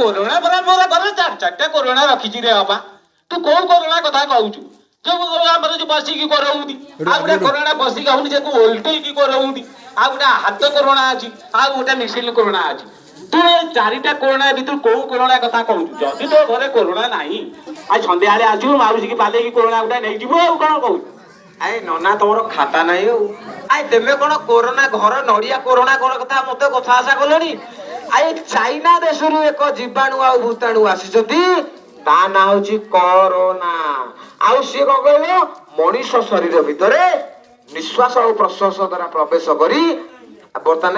Corona ପରା, ମୋର ଘରେ ଚାରି ଚାରିଟା କୋରଣା ରଖିଛି ରେ ବାପା। ତୁ କୋଉ କୋରଣା କଥା କହୁଛୁ? ଯୋଉ ଆମର ଯୋଉ ବସିକି କରଉନ୍ତି, ଆଉ ଗୋଟେ କୋରଣା ବସିକି ହଉନି, ଯେ ଓଲଟେଇକି କରଉନ୍ତି, ଆଉ ଗୋଟେ ହାତ କୋରଣା ଅଛି, ଆଉ ଗୋଟେ ମେସିନ କୋରଣା ଅଛି। ତୁ ଏ ଚାରିଟା କୋରଣା ଭିତରୁ କୋଉ କୋରଣା କଥା କହୁଛୁ? ଯଦି ତୋ ଘରେ କୋରଣା ନାହିଁ, ଆଜି ସନ୍ଧ୍ୟାବେଳେ ଆସିବୁ, ମାଉସୀକି ପାଲେଇକି କୋରଣା ଗୋଟେ ନେଇଯିବୁ। ଆଉ କଣ କହୁଛୁ? ଆଏ ନନା, ତମର ଖାତା ନାହିଁ ଆଉ। ଆଏ, ତେମେ କଣ କୋରୋନା ଘର ନଡିଆ କୋରୋନା କଣ କଥା ମତେ କଥା ଆଶା କଲଣି? ଆଏ, ଚାଇନା ଦେଶରୁ ଏକ ଜୀବାଣୁ ଆଉ ଭୂତାଣୁ ଆସିଛନ୍ତି, ତା ନାଁ ହଉଛି କରୋନା। ଆଉ ସିଏ କଣ କହିଲ, ମଣିଷ ଶରୀର ଭିତରେ ନିଶ୍ୱାସ ଆଉ ପ୍ରଶ୍ୱାସ ଦ୍ଵାରା ପ୍ରବେଶ କରି ବର୍ତ୍ତମାନ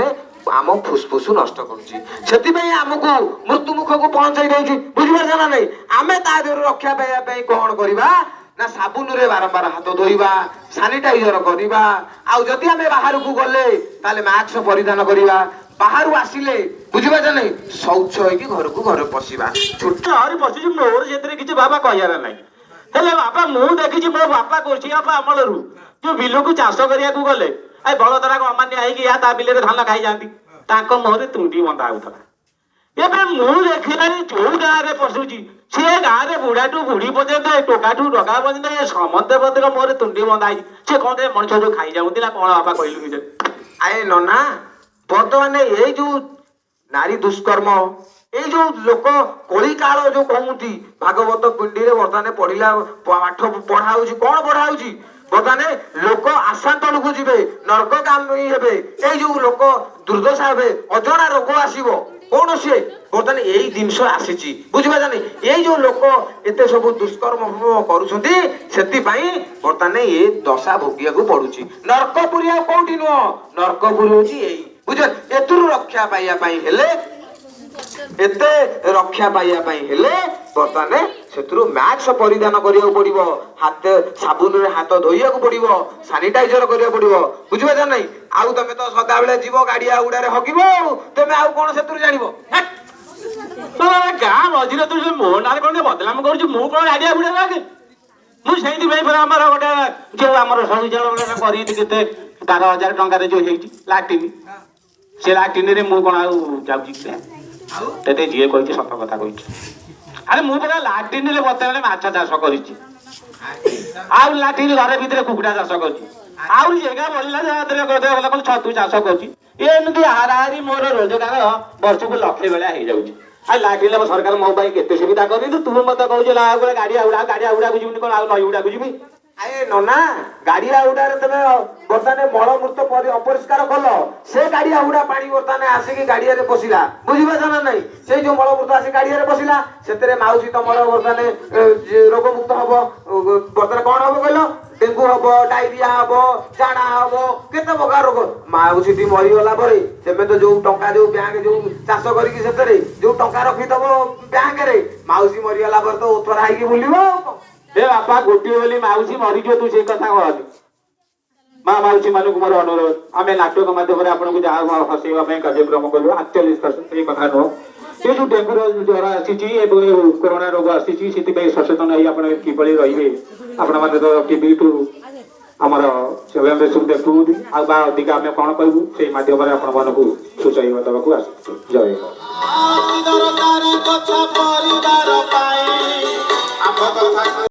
ଆମ ଫୁସଫୁସ ନଷ୍ଟ କରୁଛି। ସେଥିପାଇଁ ଆମକୁ ମୃତ୍ୟୁ ମୁଖକୁ ପହଞ୍ଚେଇ ଦଉଛି। ବୁଝିପାରୁଛ ନା ନାଇଁ? ଆମେ ତା ଦେହରୁ ରକ୍ଷା ପାଇବା ପାଇଁ କଣ କରିବା ନା, ସାବୁନରେ ବାରମ୍ବାର ହାତ ଧୋଇବା, ସାନିଟାଇଜର କରିବା, ଆଉ ଯଦି ଆମେ ବାହାରକୁ ଗଲେ ତାହେଲେ ମାସ୍କ ପରିଧାନ କରିବା, ବାହାରୁ ଆସିଲେ, ବୁଝିପାରୁଛ ନାଇଁ, ଶୌଚ ହେଇକି ଘରକୁ ଘରେ ପଶିବା। ଛୋଟ ଆହୁରି ପଶିଛି, ମୋର ସେଥିରେ କିଛି ବାବା କହିବାର ନାହିଁ। ହେଲେ ବାପା, ମୁଁ ଦେଖିଛି, ମୋ ବାପା ଗୋସିଆ ବାପା ଅମଳରୁ ଯୋଉ ବିଲକୁ ଚାଷ କରିବାକୁ ଗଲେ, ଏ ବଳଦରାକ ଅମାନ୍ୟ ହେଇକି ୟା ତା ବିଲରେ ଧାନ ଖାଇଯାଆନ୍ତି, ତାଙ୍କ ମୁହଁରେ ତୁଣ୍ଡି ବନ୍ଧା ହଉଥିଲା। ଏବେ ମୁଁ ଦେଖିଲାଣି, ଯୋଉ ଗାଁରେ ପଶୁଛି ସେ ଗାଁରେ ବୁଢାଠୁ ବୁଢୀ ପର୍ଯ୍ୟନ୍ତ, ଏ ଟୋକାଠୁ ଟୋକା ପର୍ଯ୍ୟନ୍ତ, ଏ ସମସ୍ତେ ପର୍ଯ୍ୟନ୍ତ ମୁହଁରେ ତୁଣ୍ଡି ବନ୍ଧା ହେଇଛି। ସେ କଣ ଏ ମଣିଷ ଯୋଉ ଖାଇଯାଉନ୍ତି ନା କଣ ବାପା, କହିଲୁ ନିଜେ? ଆଏ ନନା, ବର୍ତ୍ତମାନ ଏଇ ଯୋଉ ନାରୀ ଦୁଷ୍କର୍ମ, ଏଇ ଯୋଉ ଲୋକ କଳିକାଳ ଯୋଉ କହୁନ୍ତି, ଭାଗବତ ପିଣ୍ଡିରେ ବର୍ତ୍ତମାନ ପଢିଲା ପାଠ ପଢା ହଉଛି। କଣ ପଢା ହଉଛି? ବର୍ତ୍ତମାନ ଲୋକ ଆଶାନ୍ତଳକୁ ଯିବେ, ନର୍କଗାମୀ ହେବେ, ଏଇ ଯୋଉ ଲୋକ ଦୁର୍ଦ୍ଦଶା ହେବେ, ଅଜଣା ରୋଗ ଆସିବ କୌଣସି। ବର୍ତ୍ତମାନ ଏଇ ଜିନିଷ ଆସିଛି, ବୁଝିପାରୁଛନ୍ତି? ଏଇ ଯୋଉ ଲୋକ ଏତେ ସବୁ ଦୁଷ୍କର୍ମ କରୁଛନ୍ତି, ସେଥିପାଇଁ ବର୍ତ୍ତମାନ ଏ ଦଶା ଭୋଗିବାକୁ ପଡୁଛି। ନର୍କପୁରୀ ଆଉ କୋଉଠି ନୁହଁ, ନର୍କପୁରୀ ହଉଛି ଏଇ, ବୁଝିଲ? ଏଥିରୁ ରକ୍ଷା ପାଇବା ପାଇଁ ହେଲେ, ଏତେ ରକ୍ଷା ପାଇବା ପାଇଁ ହେଲେ ବର୍ତ୍ତମାନ ସେଥିରୁ ମାସ୍କ ପରିଧାନ କରିବାକୁ ପଡିବ, ହାତ ସାବୁନରେ ହାତ ଧୋଇବାକୁ ପଡିବ, ସାନିଟାଇଜର କରିବାକୁ ପଡିବ। ବୁଝିପାରୁଛ ନାଇଁ? ଆଉ ତମେ ତ ସଦାବେଳେ ଯିବ, ଗାଡିଆ ଗୁଡାରେ ହଗିବ, ଆଉ ତମେ ଆଉ କଣ ସେଥିରୁ ଜାଣିବ? ହେଟ୍! ବାବା, ଗାଁ ମଝିରେ ତୁ ସେ ମୋ ନାଁରେ କଣ ଟିକେ ବଦନାମ କରୁଛୁ? ମୁଁ କଣ ଗାଡିଆ ବୁଡିଆ ଲାଗେ? ମୁଁ ସେଇଥିପାଇଁ ପରା ଆମର ଗୋଟେ ଯୋଉ ଆମର ଶୌଚାଳୟ ଗୋଟେ କରିଛି, କେତେ 12,000 ଟଙ୍କାରେ ଯୋଉ ହେଇଛି ଲାଟିନି, ସେ ଲାଟିନିରେ ମୁଁ କଣ ଆଉ ଯାଉଛି କି? ତତେ ଯିଏ କହିଛି ସତ କଥା କହିଛି। ଆରେ, ମୁଁ ପରା ଲାଟିନିରେ ବର୍ତ୍ତମାନ ମାଛ ଚାଷ କରିଛି, ଆଉ ଲାଟିନି ଘରେ ଭିତରେ କୁକୁଡ଼ା ଚାଷ କରୁଛି, ଆହୁରି ଜାଗା ବଳିଲା ଯାହା ଛତୁ ଚାଷ କରୁଛି। ଏମିତି ହାରାହାରି ମୋର ରୋଜଗାର ବର୍ଷକୁ ଲକ୍ଷେ ଭଳିଆ ହେଇଯାଉଛି। ଆଉ ଲାଟିନି ସରକାର ମୋ ପାଇଁ କେତେ ସୁବିଧା କରିନି, ତୁ ମତେ କହୁଛୁ ଆଉ ଗୋଟେ ଗାଡିଆ ହୁଡା, ଗାଡିଆ ହୁଡାକୁ ଯିବିନି କଣ, ଆଉ ନଈ ହୁଡାକୁ ଯିବି? ଆଏ ନନା, ଗାଡିଆ ହୁଡାରେ ତମେ ବର୍ତ୍ତମାନ ମଳମୂତ୍ର ଅପରିଷ୍କାର କଲ, ସେ ଗାଡିଆ ହୁଡା ପାଣି ବର୍ତ୍ତମାନ ଆସିକି ଗାଡିଆରେ ପଶିଲା। ବୁଝିପାରୁଛ ନା ନାଇଁ? ସେଇ ଯୋଉ ମଳମୂତ୍ର ଆସିକି ଗାଡିଆରେ ପଶିଲା, ସେଥିରେ ମାଉସୀ ତମର ବର୍ତ୍ତମାନ ରୋଗମୁକ୍ତ ହବ। ବର୍ତ୍ତମାନ କଣ ହବ କହିଲ? ଡେଙ୍ଗୁ ହବ, ଡାଇରିଆ ହବ, ଝାଡା ହବ, କେତେ ପ୍ରକାର ରୋଗ। ମାଉସୀଟି ମରିଗଲା ପରେ ତେମେ ତ ଯୋଉ ଟଙ୍କା ଯୋଉ ବ୍ୟାଙ୍କ ଯୋଉ ଚାଷ କରିକି ସେଥିରେ ଯୋଉ ଟଙ୍କା ରଖିଦବ ବ୍ୟାଙ୍କରେ, ମାଉସୀ ମରିଗଲା ପରେ ତ ଓଥରା ହେଇକି ବୁଲିବ ଆଉ କଣ। ଏ ବାପା, ଗୋଟିଏ ବୋଲି ମାଉସୀ ମରିଯିବ, ତୁ ସେଇ କଥା କହନି। ମା ମାଉସୀ ମାନଙ୍କୁ ମୋର ଅନୁରୋଧ, ଆମେ ନାଟକ ମାଧ୍ୟମରେ ଆପଣଙ୍କୁ ଯାହା ହସେଇବା ପାଇଁ କାର୍ଯ୍ୟକ୍ରମ କରିବୁ, ଆକ୍ଚୁଆଲି ସେଇ କଥା ନୁହଁ। ଏ ଯୋଉ ଡେଙ୍ଗୁର ଜ୍ୱର ଆସିଛି ଏବଂ ଏ କରୋନା ରୋଗ ଆସିଛି, ସେଥିପାଇଁ ସଚେତନ ହେଇ ଆପଣ କିଭଳି ରହିବେ, ଆପଣମାନେ ତ ଟିଭି ଟୁ ଆମର ଚ୍ୟାନେଲରେ ସବୁ ଦେଖୁଛନ୍ତି। ଆଉ ବା ଅଧିକା ଆମେ କଣ କହିବୁ? ସେଇ ମାଧ୍ୟମରେ ଆପଣମାନଙ୍କୁ ସୂଚାଇବା ଦେବାକୁ ଆସିଛୁ। ଜୟ ଜଗନ୍ନାଥ। ଦରକାର କଥା ପରିବାର ପାଇଁ, ଆମ କଥା।